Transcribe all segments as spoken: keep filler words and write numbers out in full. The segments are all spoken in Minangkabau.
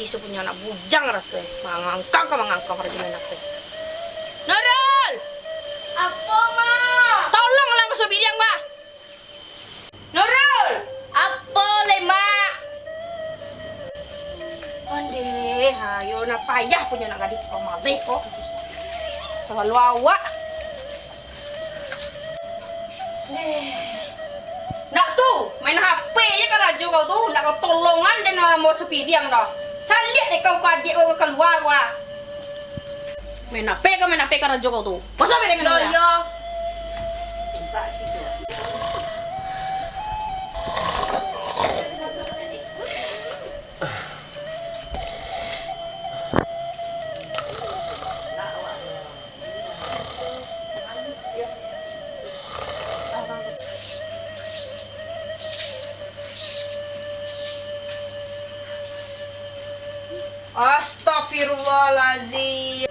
Isu punyo anak bujang raso, eh. Mangangkang ka mangangkang rajo main H P. Nurul! Apo, Mak? Tolonglah masuak piriang, bah. Nurul! Apo lai, Mak? Ondeh, ayo, nah payah punyo anak gadih ko, maleh ko. Salalu awak. Eh. Ndak tu, main H P je karajo kau tu, ndak kau tolongan den masuak piriang doh. Caliak deh kau, kau adiak kau kalua kau ah. Main H P kau, main H P karajo kau tu. Masuak piriang. Yo, yo. Astagfirullahalazim.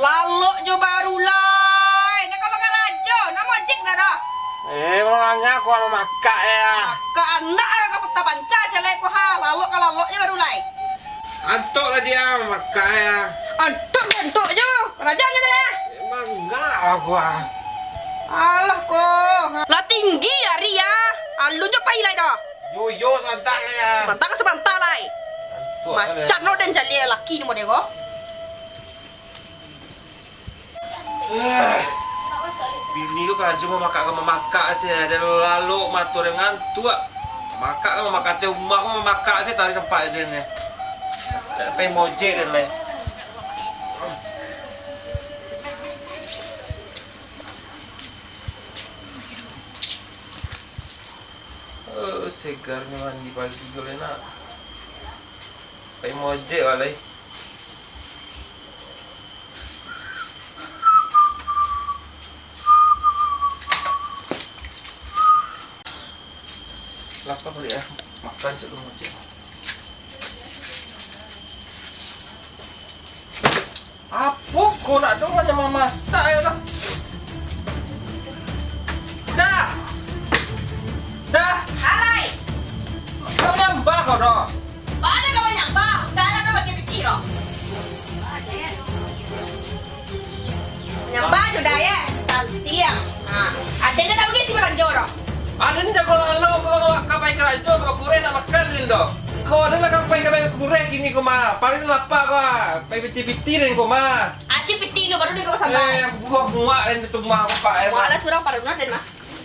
Lalok jo baru lai. Nak ka bakarajo, nak mojek dah doh. Eh, manganga ko mamakak ya. Makak anak ka peta panca calai ko ha. Lalok ka lalok je baru lai. Antok lah dia, mamakak ya. Antok je, antok je. Raja je dah ya. Eh, manganga ko ah. Alah ko. Lah tinggi ari ya. Alun jo pai lai doh. Yo, yo, sabanta ya. Sabanta ka sabanta lai. Antok lah dia. Macan no den calai laki ni model ko. Eh, bini ko karajo mamakak ka mamakak se, den lalok mato den ngantuak. Mamakak ka mamakak, ateh umah ko mamakak se tadi tampak den ni. Cak pai mojek den lai. Oh, segarnyo mandi pagi ko lai nak. Pai mojek wak lai. Lapar baliak ah. Makan sabalun mojek. Apo ko nak tu, banyak mamasak ya lah. Dah. Dah. Alai. Kau nyambah kau dah. Bana kau manyambah? Dah, dah, dah, bagi piti dah. Manyambah jo dah, ya. Santiang. Ha. Ado dah tak bagi si baranjo dah. Ado ni jago lalu, kau, kau, kau pai karajo, kau kureh nak makan ni dah. Kau ado lah kau pai karajo kureh kini kau mah. Paling lapar kau ah. Pai piti-piti ni kau mah. Aci piti lu baru ni kau sampai. Eh, buah muak dan tu mah kau pak. Muak lah surang paruno den mah.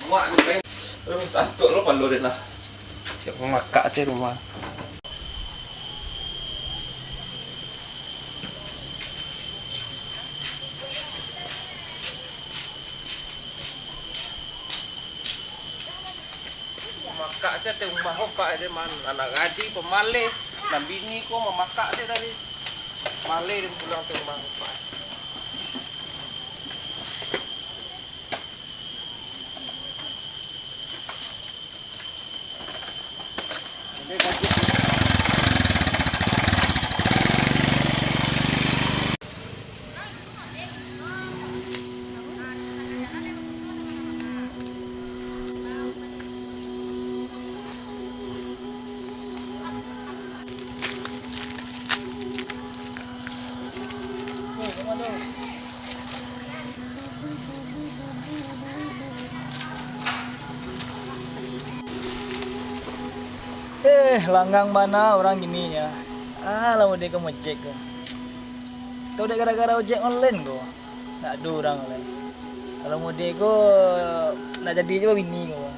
Muak ni. Aduh, santuk lo palu den lah. Siap mamakak se rumah. Mamakak se ateh umah ko, Pak, den mah. Anak gadih pamaleh, nan bini ko mamakak se tadi. Maleh den pulang ateh umah ko, Pak. Eh, langang bana urang kini nyo. Alah, mode ka mojek ko. Tau dek gara-gara ojek online ko, ndak ado urang lai. Kalau mode ko, ndak jadi juo babini ko.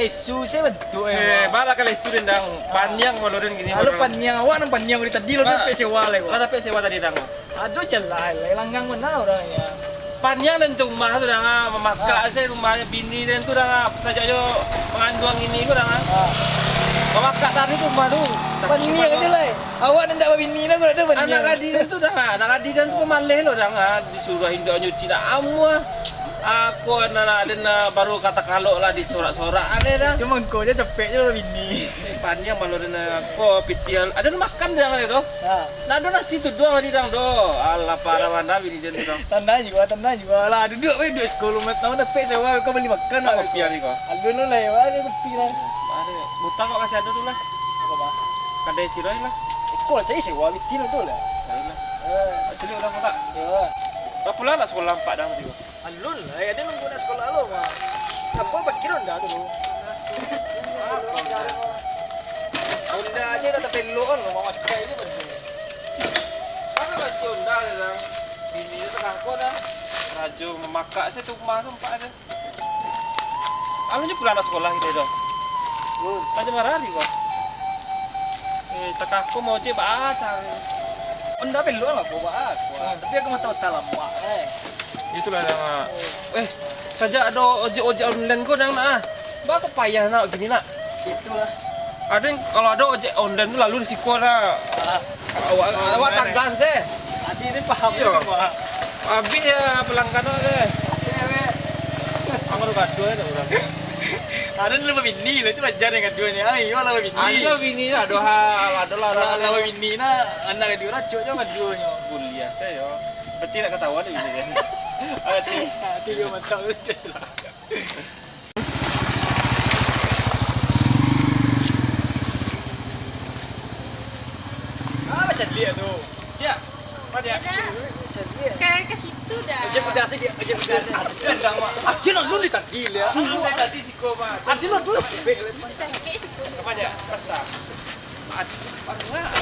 Susah bantuak, eh, eh, Wak. Bala kali sudah dang. Ah. Paniang malu den gini, kalau malu. Paniang, awak nan paniang dari tadi lo. Ah. Dapek sewa lai, Wak. Lah dapek sewa tadi dang, Wak. Aduh, celah lai, langgang mana orangnya. Paniang den tu rumah tu dang, ah, mamakak. Ah. Se rumahnyo bini den tu dang, ah, sajak jo manganduang ini ko dang, ah. Ah. Mamakak tadi tu rumah tu. Paniang tu lai. Awak nan ndak babini lah, kalau tu paniang. Anak gadih den tu dang, ah, anak gadih den tu pamaleh lo dang, ah. Disuruah indak nyuci nak amuah. Aku anak-anak den, ah, baru kata kalok lah dicorak-corak aleh dah. Cuma engkau je capek je lah bini. Eh, paniang malu den, ah, ko pitial. Ado makan dang aleh tu. Ha. Ndak ado nasi tu doang di dang do. Alah, parah bana bini den tu dang. Tanda jua, tanda jua lah. Duduak bae, duduak siko lo, mat tau dapek sewa, kau bali makan lah. Kopi ari ko. Alun lo lah, ya, ada kopi lah. Ada. Butang kok masih ada tu lah. Apa, Pak? Kadai siroi lah. Iko lah cari sewa bitin tu lah. Ayolah. Eh. Cari orang kota. Ya. Berapa lah nak sekolah empat dah tadi ko? Alun lah, ya, dia nunggu nak sekolah lo, Pak. Apa pikir Honda tu? Apa Honda? Honda aja dah terpelok kan, lo, Mak, pakai aja betul. Mana baca Honda dia, Bang? Bini dia terangkut dah. Rajo mamakak se tu rumah tu, empat ada. Alun je pulang nak sekolah kita tu. Hmm. Macam mana hari kau? Eh, takah aku mau cek baca. Honda belok lah, kau baca. Hmm. Tapi aku mata-mata lambak, eh. Itulah, Dang, ah. Eh, sajak ado ojek-ojek online ko, Dang, nah. Bako payah nak gini, nak. Itulah. Ado yang, kalau ado ojek online tu lalu di siko, nak. Ah. Awak, awak tagang se. Tadi ni paham. Iyo. Abih ya pelanggan se. Abih ya, Bek. Anggur gaduah ya urang. Ado ni lah babini lah, itu wajar dengan duo ni. Ah, iyo lah babini. Ado lah bini, ado hal, ado lah. Lah, lah babini nah, anak dia racuk je sama duonyo. Kuliah se yo. Berarti nak ketahuan ni bini dia. Ada tu. Ah, tu yo mantap tu, tes lah. Ah, macam dia tu. Ya. Apa dia? Ada. Macam dia. Ke, ke situ dah. Macam pedas dia, macam pedas. Macam sama. Macam nak dulu tadi dia. Macam tadi. Aden lo tu. Sampai situ. Apa dia? Pasar. Ad-,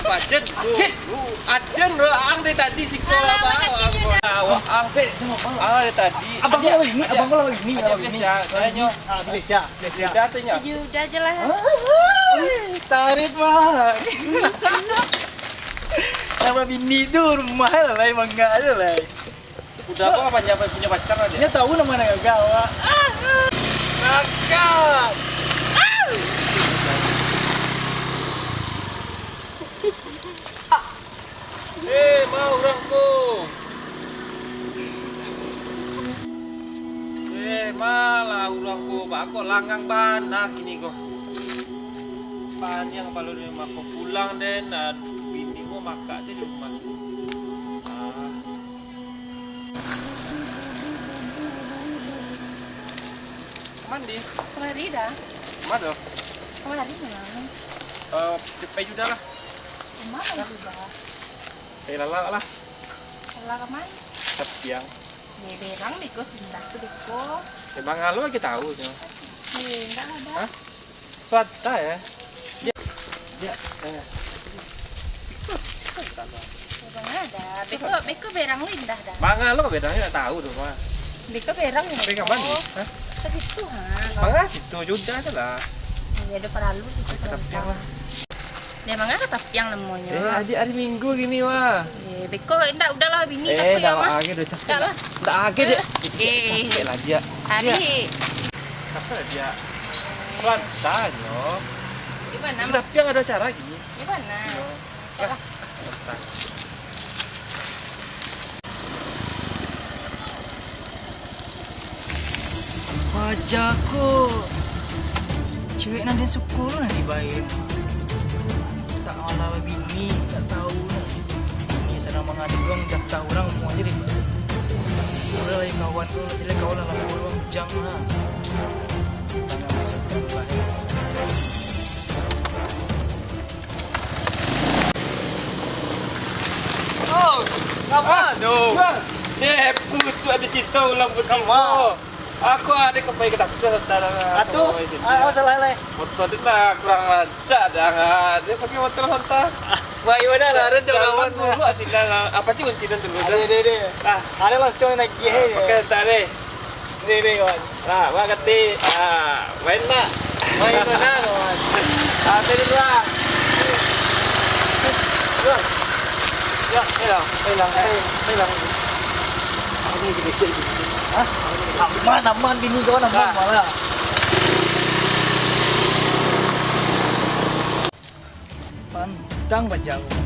Aden tu. Aden. Aden lo, ang dari tadi siko. Alah, apa? Makasih, Aden. Awak ang. Sampai sama abang. Ah, dari tadi. Abang ko lawan ini, abang ko lawan ini, lawan ini. Biasa, saya nyo. Ah, biasa, biasa. Biasa tu nyo. Tujuh dah je lah. Tarik, Bang. Sama bini tu rumah lah, lai, mangga je, lai. Udah apa, apa punya, punya pacar aja. Dia tahu nama anak gagal, Pak. Gagal. Eh, ma urang ko. Eh, malah urang ko, bako langang bana kini ko. Paniang palo ni mako pulang den, ah, bini ko makak je di rumah. Ah. Mandi. Kamari dah. Ma tu? Kamari malam. Eh, pai Juda lah. Kamari Juda? Pai lalak lah. Lalak kamari? Tapiang. Ye, berang beko sindah tu beko. Emang alo lagi tahu tu. Ye, enggak ada. Hah? Swasta ya? Dia, dia, eh. Beko, beko berang lo indah dah. Manga lo berang, nak tahu tu, mah. Beko berang. Beko mana? Hah? Ke situ, ha. Manga situ, Juda tu lah. Iya, ada paralu situ. Tapi apa? Dia manga ke tapiang namonyo. Eh, adik hari Minggu gini, wah. Eh, beko, indak, udahlah, bini eh, takut ya, mah. Agak dah capek. Indak lah. Indak agak dia. Eh. Capek lah dia. Hari. Apa dia? Swasta nyo. Di mana? Tapi yang ada acara lagi. Di mana? Iyo. Lah. Paja ko. Cewek nan dia suko tu nan dibayar. Tak malah bini, tak tahu lah. Ini sadang mangadu urang, jatah urang, umua je deh. Udah lah, kawan tu, sila kawan lah, lapor urang, bujang lah. Jangan masuk ke lah. Oh, apa tu? Deh, pucuk ada cerita ulang betul. Aku ada kembali ke takut lah, tak ada. Atu, ah, masalah lain. Motor dia lah kurang lancar dah. Dia pakai motor Honda. Wah, iya dah lah, ada tu kawan dulu lah. Apa sih kunci dan dulu? Ada, ada, ada. Ah, ada langsung nak gih. Pakai Honda deh. Deh, deh, kawan. Nah, wah kati. Ah, main nak. Main mana kau? Ambil dulu lah. Ya, ya, hilang, hilang, hilang. Ini gede cek. Hah? Aman, aman, bini kawan aman malah. Pantang bajalan.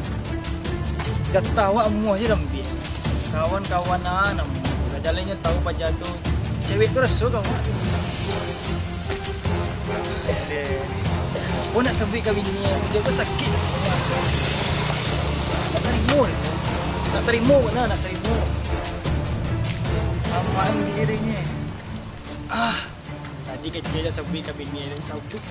Jatah awak amuah je diambiak. Kawan-kawan ah, namuah. Lah jalannyo tahu paja tu. Cewek tu raso ka awak. Aduh. Oh, nak sabuik ka bini, dia pun sakik. Nak tarimo, nak tarimo, nah, nak tarimo. Aman dirinyo. Ah, tadi kecek dah sabuik ka bini, dah sabuik.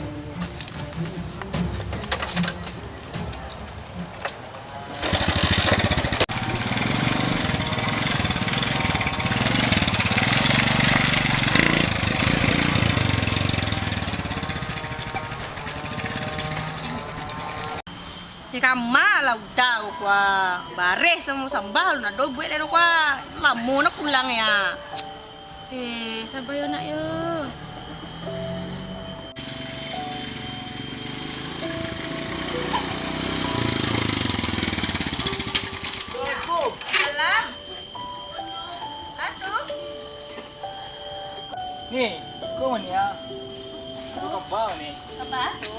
Di kama lah udah ko kua. Bareh samo sambah lu nado buek lai do kua. Lamo nak pulang ya. Eh, sabar yo nak yo. Assalamualaikum. Salam. Atu. Ni, iko mania. Ado kaba ni. Kaba tu.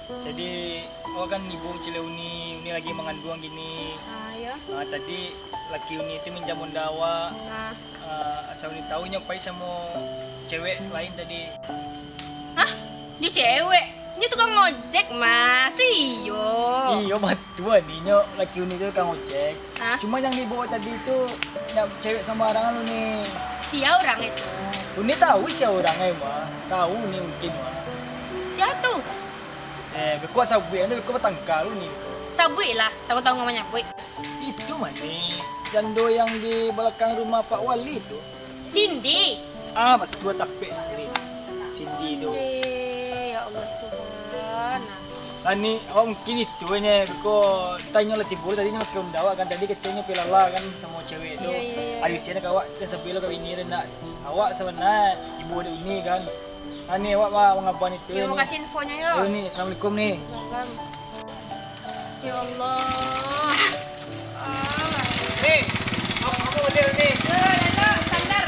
Jadi, awak kan ibu ciek Uni, Uni lagi manganduang kini. Ah, iyo. Ah, tadi laki Uni tu minjam Honda awak. Ah. Ah, asa Uni tahu nyo pai samo cewek lain tadi. Hah? Nyo cewek? Nyo tukang ojek mah, tu iyo. Iyo, batua ni, nyo laki Uni tu tukang ojek. Hah? Cuma yang dibawa tadi tu, nak cewek sambarangan Uni. Sia urang itu? Uni tahu sia urang ai mah. Tahu Uni mungkin mah. Sia tu? Eh, beko sabuik anu, beko batangka lu ni. Sabuik lah, tangguang-tangguang manyabuik. Itu mah ni, jando yang di balakang rumah Pak Wali tu. Cindy. Ah, batua tapek ni. Cindy tu. Eh, ya Allah Tuhan. Lah ni, awak mungkin itu nyo, beko tanyo lah tibo tadi nyo pakai Honda awak kan, tadi keceknyo pilala kan samo cewek tu. Iyo, iyo, iyo. Ayo sian ka awak, kan sabilo ka bini tu nak. Awak sabananyo ibu dek Uni kan. Ani awak mah mangaban itu. Terima kasih infonyo, yo. Yo, ni, assalamualaikum ni. Salam. Ya Allah. Ah. Ni, kamu, kamu hadir ni. Yo, lalu, standar.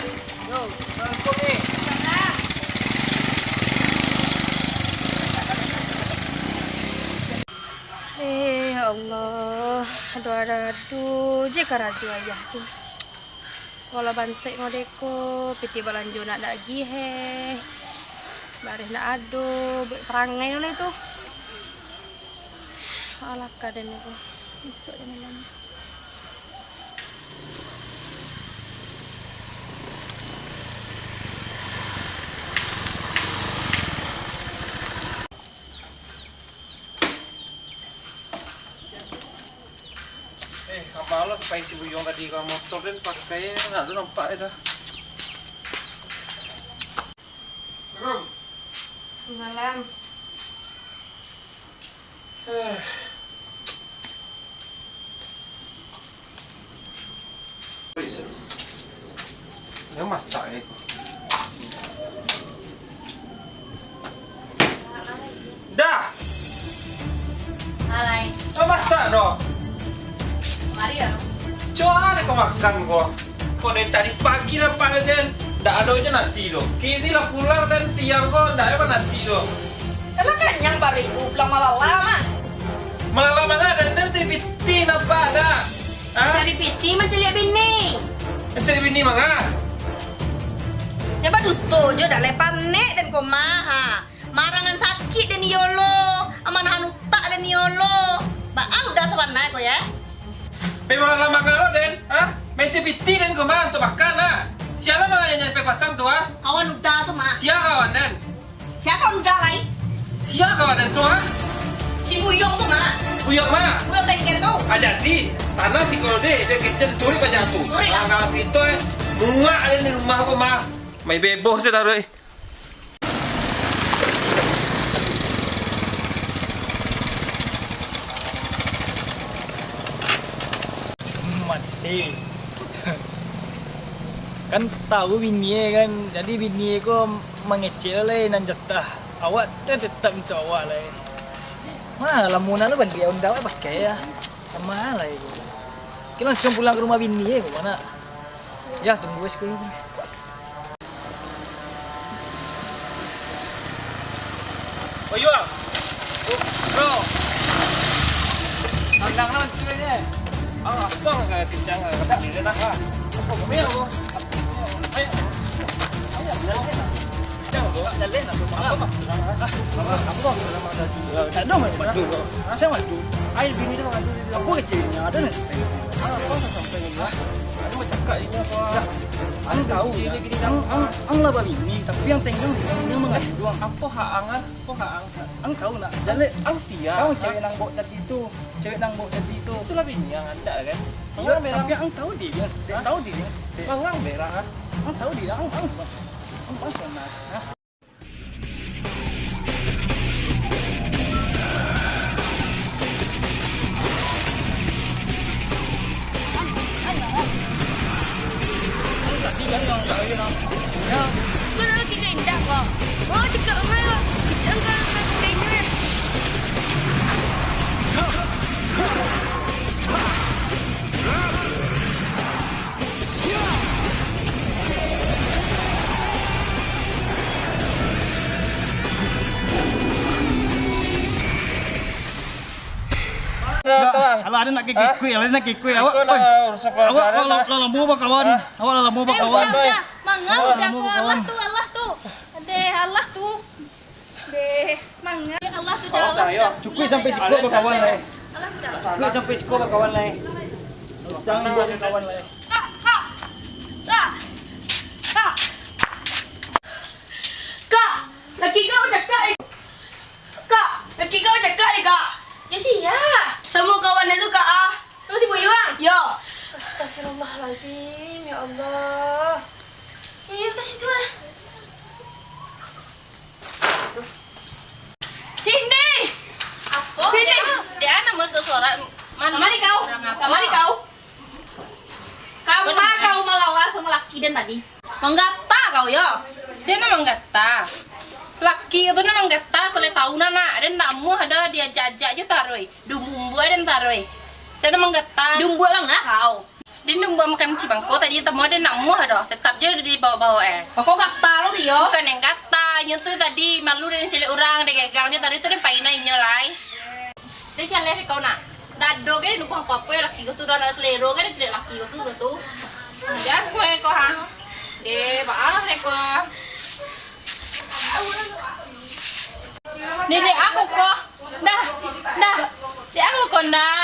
Yo, assalamualaikum ni. Salam. Eh, ya Allah, ado-ado je karajo ayah tu. Walau bansaik modeko, pitih balanjo nak dak agiah, bareh nak ado, buek parangai uleh tu. Alah, kaden ko, isuak den malam. Eh, kama lo pai si Buyuang tadi, kalau motor den pakai, ndak ado nampak dah. Assalamualaikum. Malam. Eh. Yang masak ni. Dah. Alai. Kau masak doh. Mari ya. Cuma ada kau makan kau. Kau dari tadi pagi lah pada den. Ndak ada aja nasi tu. Kini lah pulang dan siang kau ndak ada nasi tu. Kalau kanyang baru ibu pulang malala mah. Malala mana ada, den cari pitih nampak dah. Ha? Cari pitih mancaliak bini. Cari bini manga? Ya baduto jo dah lai panek den ko mah, ha. Marangan sakik den iyo lo, amanahan utak den iyo lo. Baa udah sabanai ko ya. Pai malala manga lo den, ha? Main cari pitih den ko mah, untuak makan ha. Sia lah manga nyo nyampai pasan tu ha. Kawan udah tu mah. Sia kawan den? Sia kawan udah lai? Sia kawan den tu ha? Si Buyuang tu mah. Buyuang mah? Buyuang bengkel tu. Ah, jadi, tanah si Kolo deh, dia kecil turik aja tu. Turik lah. Kalau itu eh, muak ada di rumah aku mah. Mai beboh saya taruh eh. Mati. Kan tahu bini kan, jadi bini ko mangecek lah lai nan jatah. Awak tu tetap minta awak lai. Ma, lamo nan lo bali Honda awak pakai lah. Sama lai ko. Kito langsuang pulang ka rumah bini ko, ma nak. Yo, tunggu sikula. Oh, Yuang. Bro. Tandang lah sikula ni. Ah, apa ka kencang lah. Kata dia nak lah. Apa kami lah, bro? Ayo. Ayo, jalan lah. Jalan lah. Apa? Apa? Apa? Tak ada, bro. Saya madu. Air bini dia madu. Apa kecil ni? Ada ni? Apa sampai ni? Ado bacakak inyo ko. Ang tahu, ang, ang, ang lah babini, tapi ang tenggang, ang mangandung. Apo hak ang, ah? Apo hak ang? Ang tahu nak, jaleh. Ang sia? Tahu cewek nan bok tadi tu, cewek nan bok tadi tu. Itulah bini ang andak kan? Iyo, tapi ang tahu diri ang saketek, tahu diri ang saketek. Mangang berang, ah? Ang tahu diri ang, ang, ang, ang, ang, Alah, ado nak kikui, ado nak kikui. Awak, oi, awak lah, lah lamo bakawan. Awak lah lamo bakawan. Dah, dah. Manga udah ko, alah tu, alah tu. Deh, alah tu. Deh, manga. Alah tu, alah tu. Cukuik sampai siko bakawan lai. Cukuik sampai siko bakawan lai. Jangan buat kawan lai. Kak, kak. Kak. Kak, laki kau cakak, eh. Kak, laki kau cakak, eh, Kak. Yo, sia? Samo kawan tu, Kak, ah. Samo si Buyuang? Yo. Astagfirullahalazim, ya Allah. Iyo, ka situ lah. Sini. Apo? Sini. Dia, dia nak masuk surat. Kamari kau. Kamari kau. Kama kau malawa samo laki den tadi? Manggata kau yo. Sia nan manggata? Laki tu nan manggata, salai tahu nan nak. Den nak muah dah diajak-ajak jo taruih. Dumbuak den taruih. Sia nan manggata? Dumbuak manga kau? Den dumbuak makan cibangko tadi, tamu den nak muah dah. Tetap jo dibawa-bawa eh. Kau gata lo dio? Bukan yang gata, nyo tu tadi malu den caliak urang, den gegang jo taruih tu den painai inyo lai. Deh, caleh kau nak. Dado ge nukuang apo-apo yo laki ko tu, dah nak selero ge, caliak laki ko tu, tu. Jan kue ko, ha. Deh, baalah deh ko. Ni dek aku ko. Dah, dah. Dek aku ko, ndak.